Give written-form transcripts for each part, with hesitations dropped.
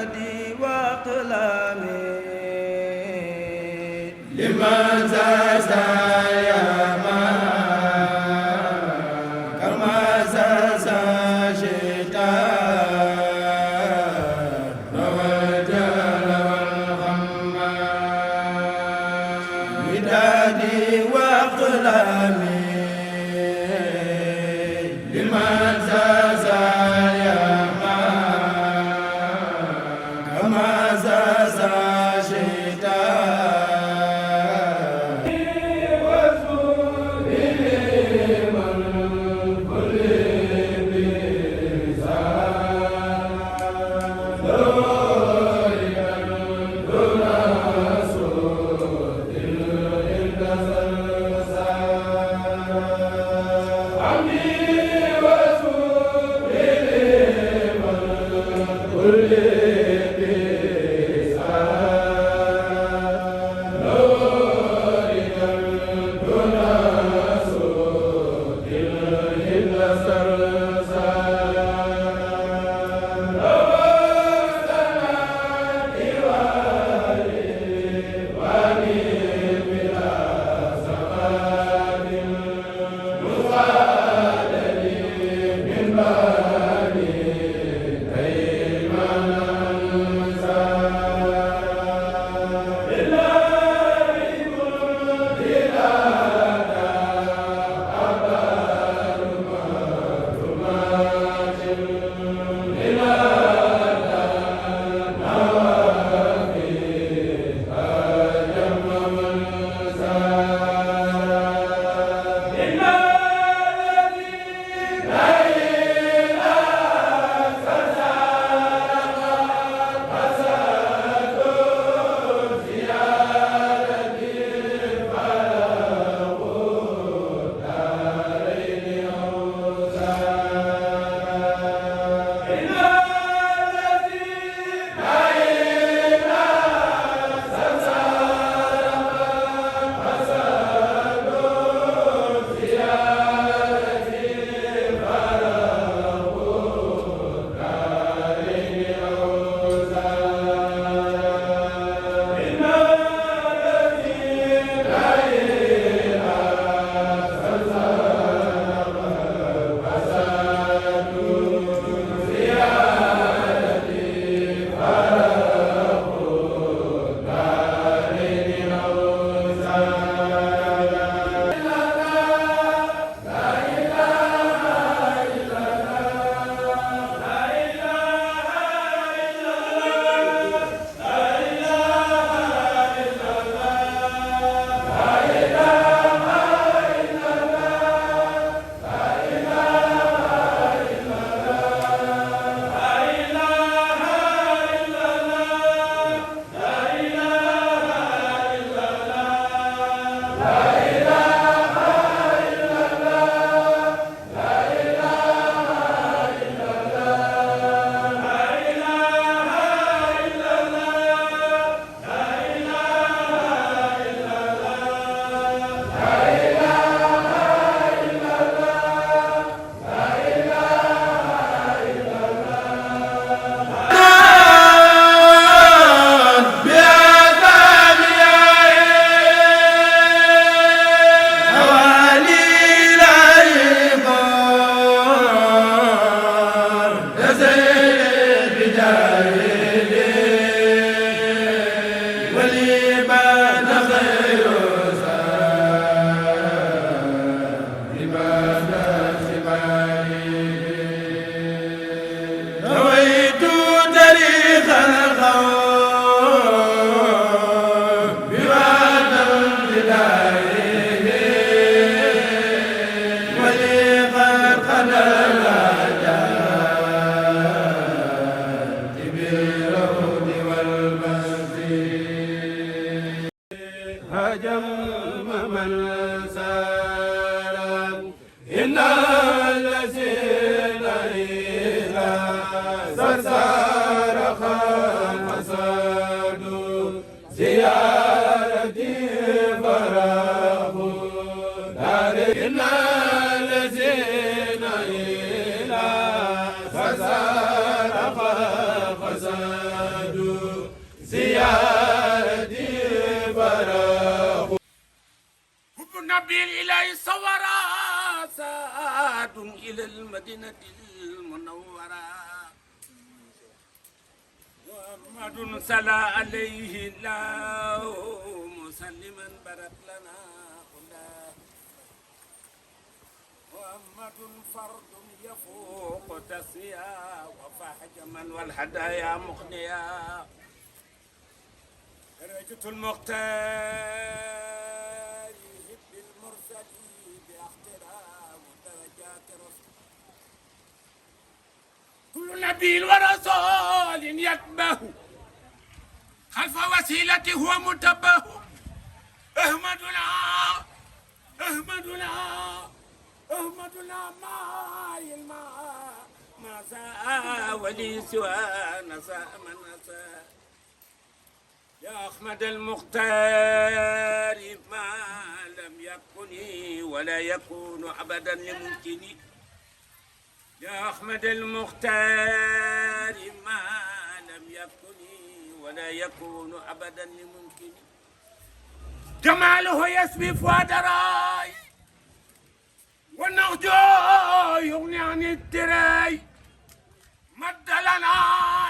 midadi wa aqlami liman فزار المدينة المنورة محمد صلى عليه الله مسلما برت لنا كله محمد فرد يفوق تسويا وفحجما والهدايا مغنيا درجة المختار يحب المرسلين باحترام درجات رسول كل نبي ورسول يتبه خلف وسيلته هو متبه احمدنا احمدنا احمدنا ما الماء ما ساء ولي سوى نساء من نساء يا أحمد المختار ما لم يكن ولا يكون أبدا لممكن يا أحمد المختار ما لم يكن ولا يكون أبدا لممكن جماله يسبي فؤاد راي والنهج يغني عن التراي مد لنا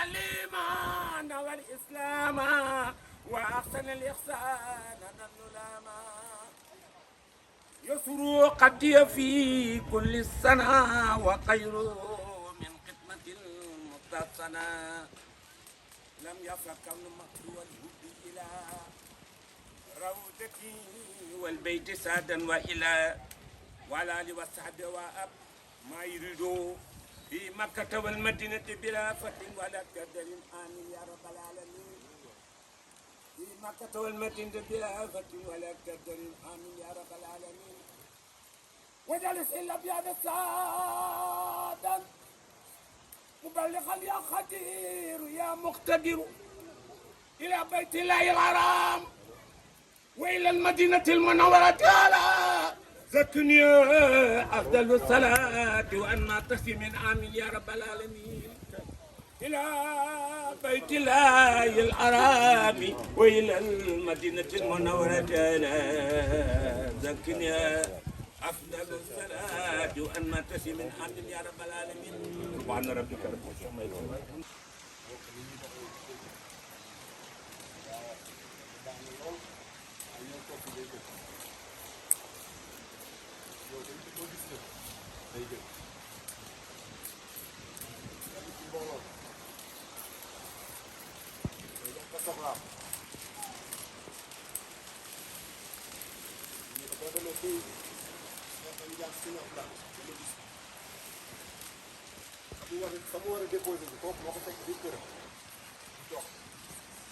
الإيمان والإسلام وأحسن الإحسان الظلام يسر قدي في كل السنة وخير من خدمة متصنة لم يفك المكر والهب إلى روضتي والبيت سادا وإلى ولا لوسعد وأب ما يريدوا في مكة والمدينة بلا فتح ولا كدر آمين يا رب العالمين في مكة والمدينة بلا فتح ولا كدر آمين يا رب العالمين وجلس إلا بيد السادا مبلغا يا خدير يا مقتدر إلى بيت الله الحرام وإلى المدينة المنورة على زكني أفضل الصلاة وأن ما تسي من آمين يا رب العالمين إلى بيت الله الحرام وإلى المدينة المنورة على زكني أفضل الصلاة وأن ما تسي من آمين يا رب العالمين سبحان ربك رب العزة عما يصفون sama war a déposé bi kooku moo ko fekk biir këram toog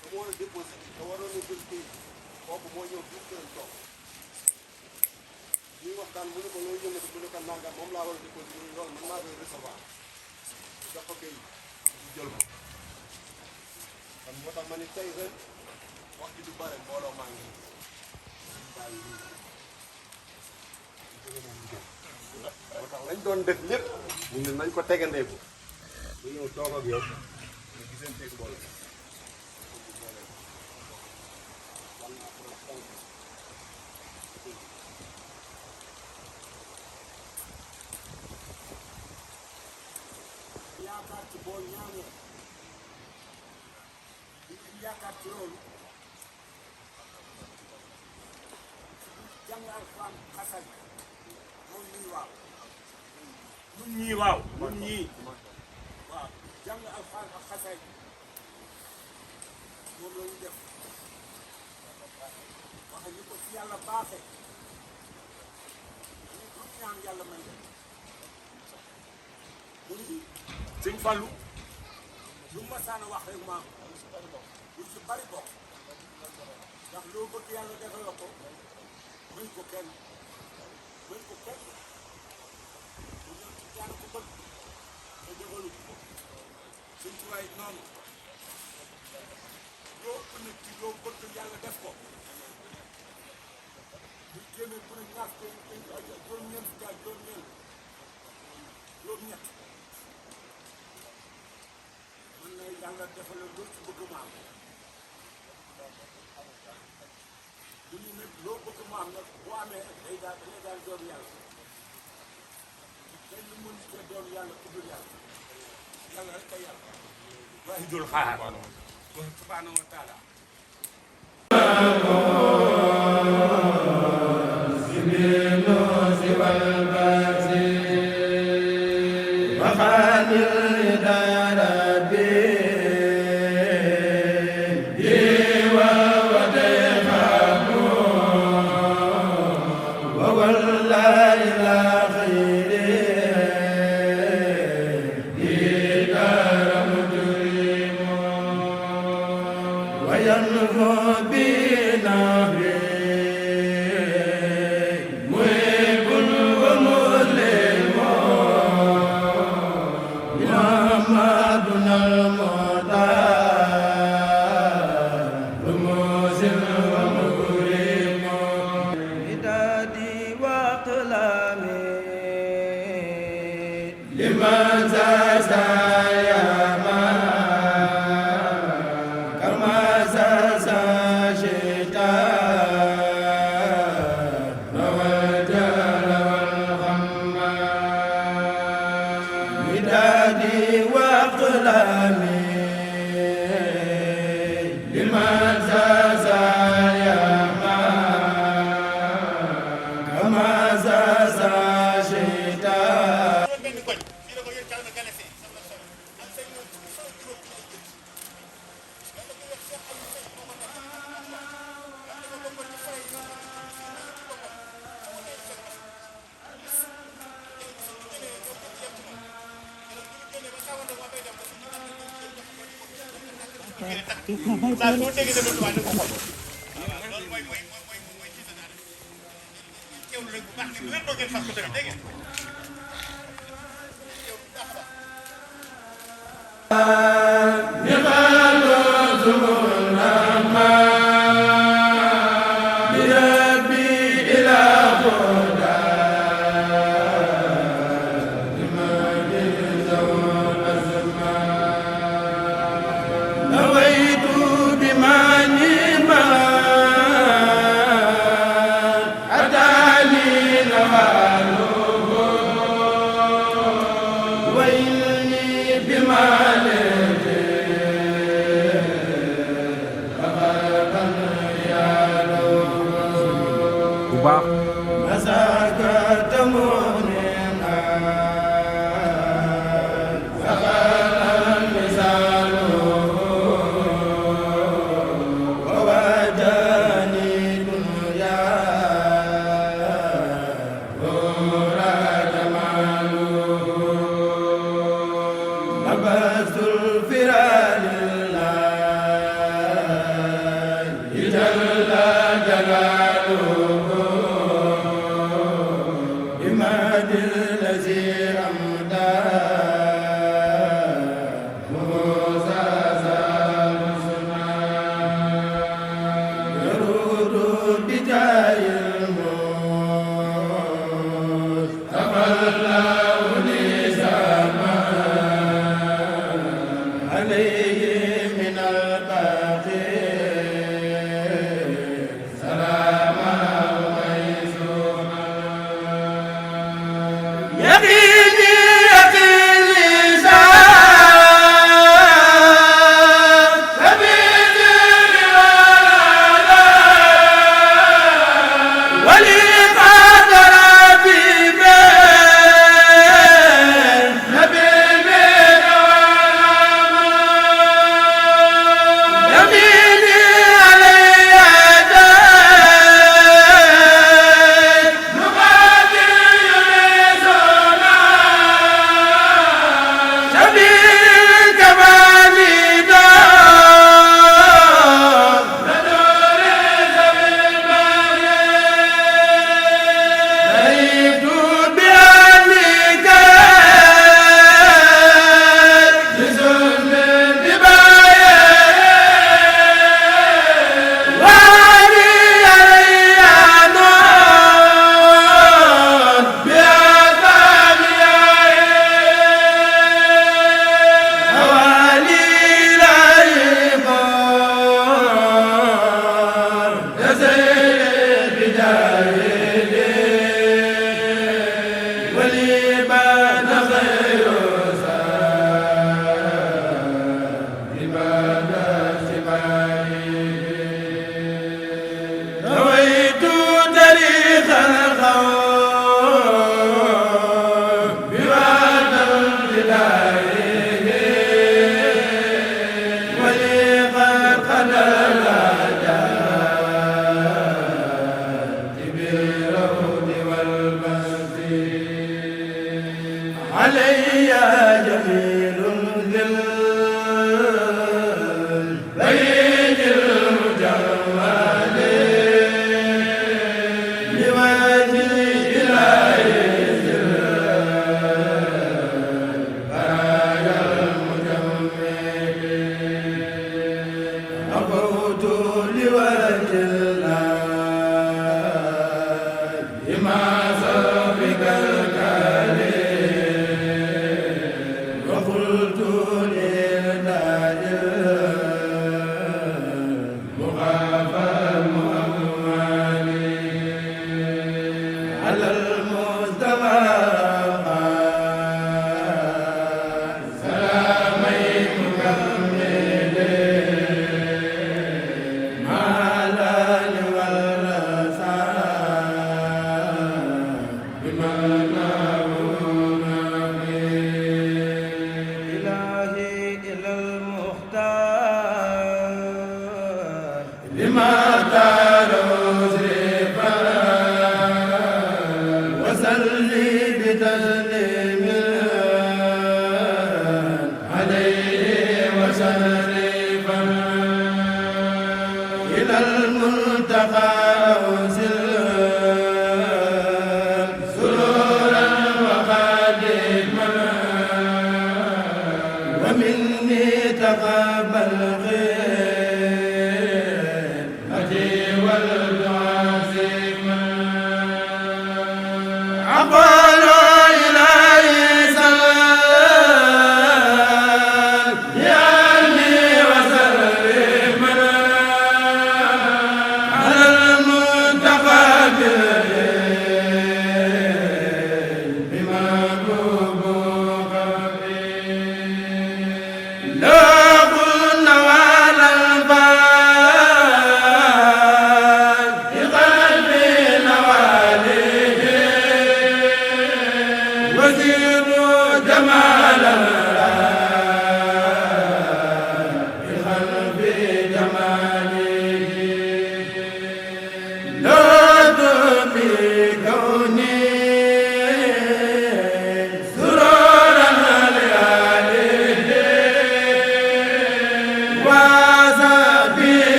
sama war a déposé bi te waroon na jël këyit kooku moo ñëw biir këram toog ñuy waxtaan mu ne ko loo yëngatu mu ne ko nangam moom laa war a déposé ñu loolu man maa koy recevoir jox ko këyit ñu jël ko kon moo tax ma ni tey ren wax ji du bare mbooloo maa ngi bàyyi lii moo tax lañ doon def lépp ñu ne nañ ko tegandeeku bu ñëw toog ak yow ñu gisanteeg mbooloo yaakaar ci boo ñaanee yaakaar ci loolu jàng alxuraan xasal moom ñii waaw ñun ñii waaw ñun ñii waaw jàng alxuraan ak xasal moom la ñu def wax ñu ko ci yàlla baaxee ñu du ñaan yàlla may def mu ngi sëñ Fallu lu ma saan wax rek maam lu ci bari bokk ndax loo bëgg yàlla defal la ko mën ko kenn mën ko kenn bu ñëw ci yàlla ko bëgg te defalu ko sëñ Tuwaay noonu loo ënn ci loo bëgg yàlla def ko bu génnee bu ne ñaar ko juróom-ñeent fukki ak juróom-ñeent juróom-ñett mën na yàlla defal la loo ci bëgg maam bu ñu ne loo bëgg maam nag boo amee day daal doon yàlla kenn mën ko doon yàlla ku dul yàlla yàlla rek kay yàlla waahidul xahaar subhaanahu wa taala saa soo déggee tamit waaye da nga ko xool loolu mooy ci sa daal teewlu rek bu baax ni bu ngeen toogee fas ko tamit dégg ngeen إلى الله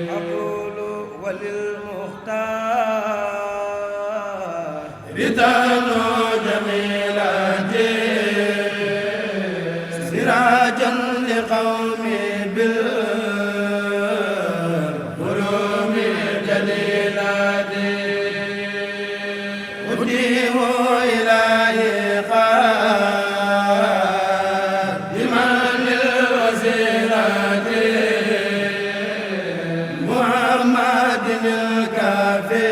أقول وللمختار رضا جميلاتي سراجا لقومي بالغروم جليلاتي أديه إلهي خادما للوزيرات محمد الكافي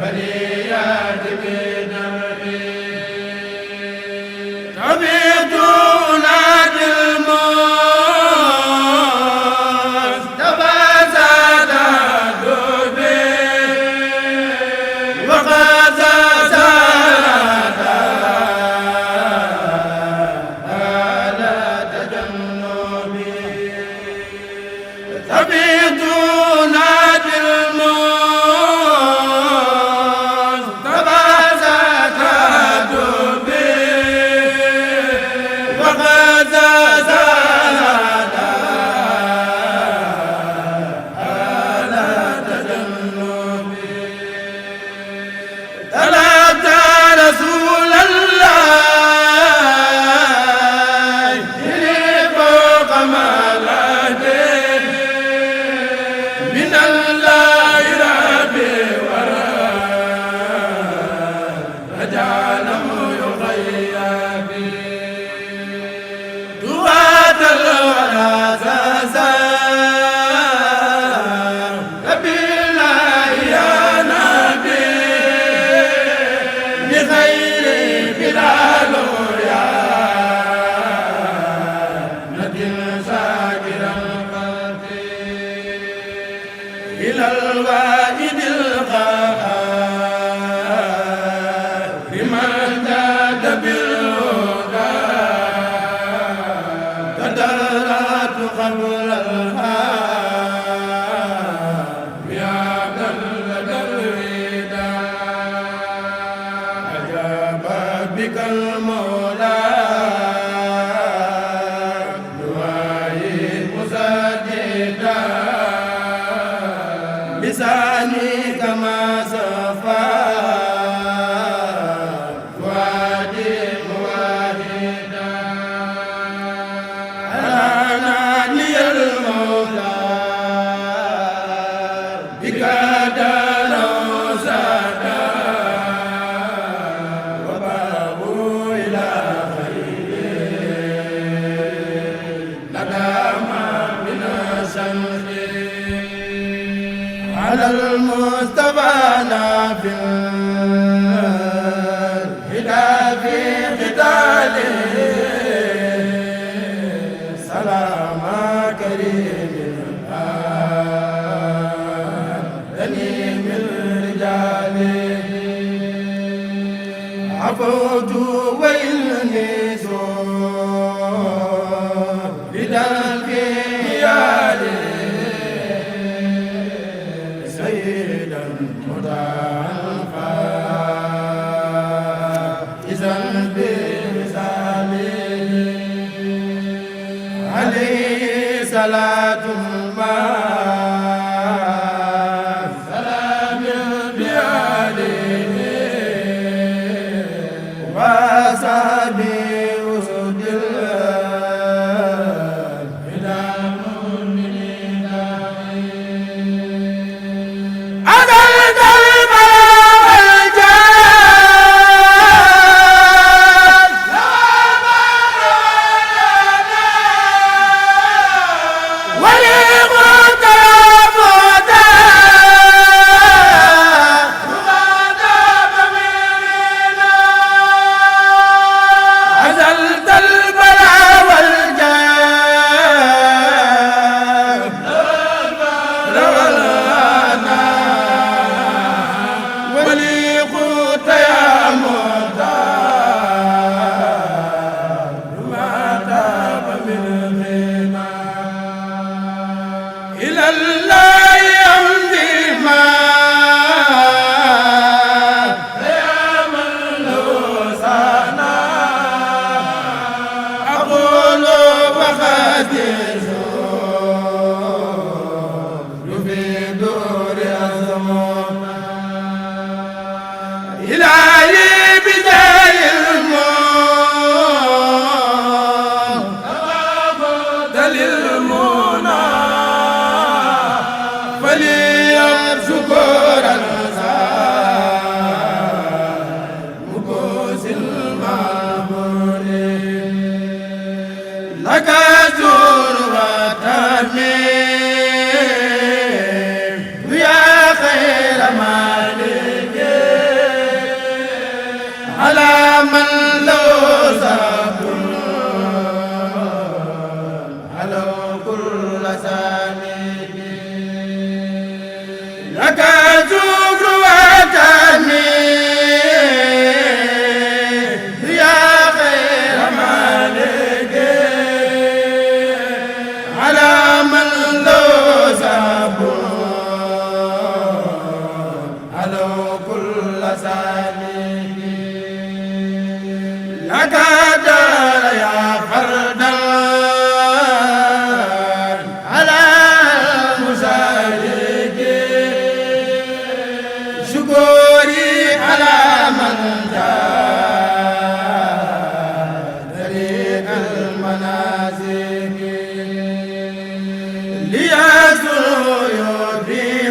بريات بدربي تبيت نادي الموت تبازاد دوبي وقد زاد على تجنبي تبيت نادي الموت تبازاد دوبي وقد زاد على تجنبي طلبت رسول الله إلي فوق ملاده من الله ربي ورجعنا يغيبي دعاة الورى زازان ربي الله يا نبي بخير بلال يا نبي ساكرا قلبي إلى الوائد القهار لمن جاد بالهدى قدرت قبل الهام يا بلد الوداع أجاب بك المولى دعائي مسددا لساني كما صفا فؤادي مواهدا أناني المولى بك دار وسادا وباب إلى خير لدى ما من شمس على المصطفى نافع هدى في قتاله سلام كريم غنيم الرجال عفوت وإني زور لدى سيدا مضاعفا إذا بمثاله عليه صلاة الله سلام بآله وصحبه وسد أقول وخدر للمنى فليشكر مكوس المعمور لك زور وتميم يا خير مالك على من لو صبر على كل سامي لك زور وتميم يا خير مالك على من لو صبر على كل سامي لك دار يا فردا على المشارك شكوري على من جاء طريق المنازل ليزور يبي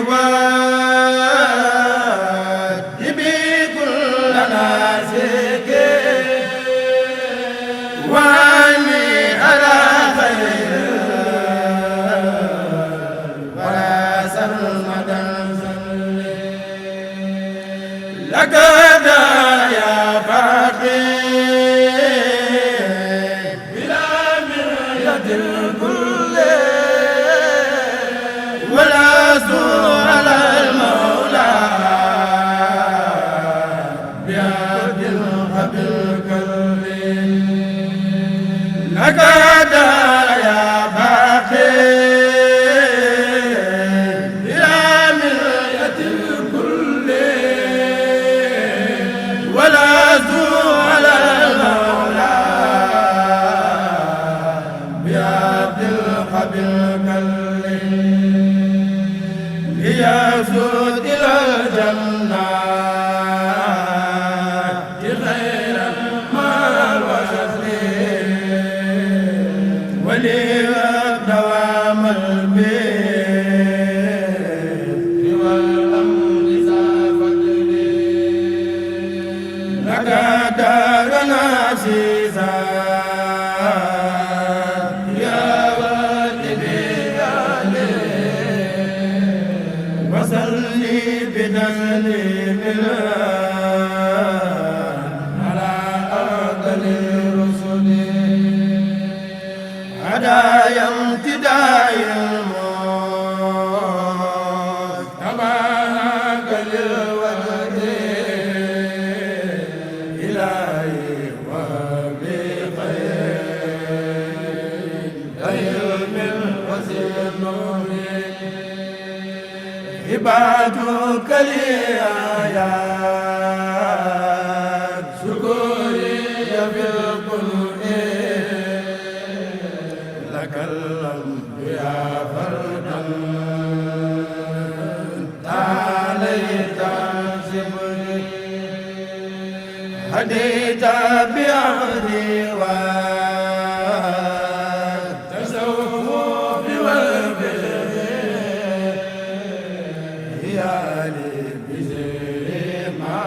ويبي كل نازك واني على خير وراس المدى لك يا باقي بلا مرية الكل ولا سوء على المولى بيد الحب الكرم لك يا باقي بلا مرية الكل ولا سوء على المولى بيد الحب الكرم ليسود إلى الجنات خير المال وشكر ولدوام البيت والأمر ذا فضل لك دارنا عزيزا يا والدي وصلي بتسليم على أفضل الرسل هدايا امتداء الموت تبارك للوجه إلهي وبخير علم وزن عبادك لي آيات شكري بالقلوب لك الحمد يا فردا تعاليت عزمني هديت بعهدي والتصوف والبر يا لي بزيما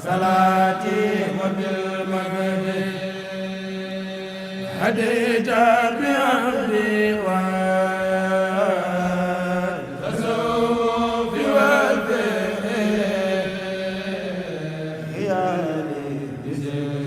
صلاتي وبالمجد هديت بعهدي والتصوف والبر يا لي بزيما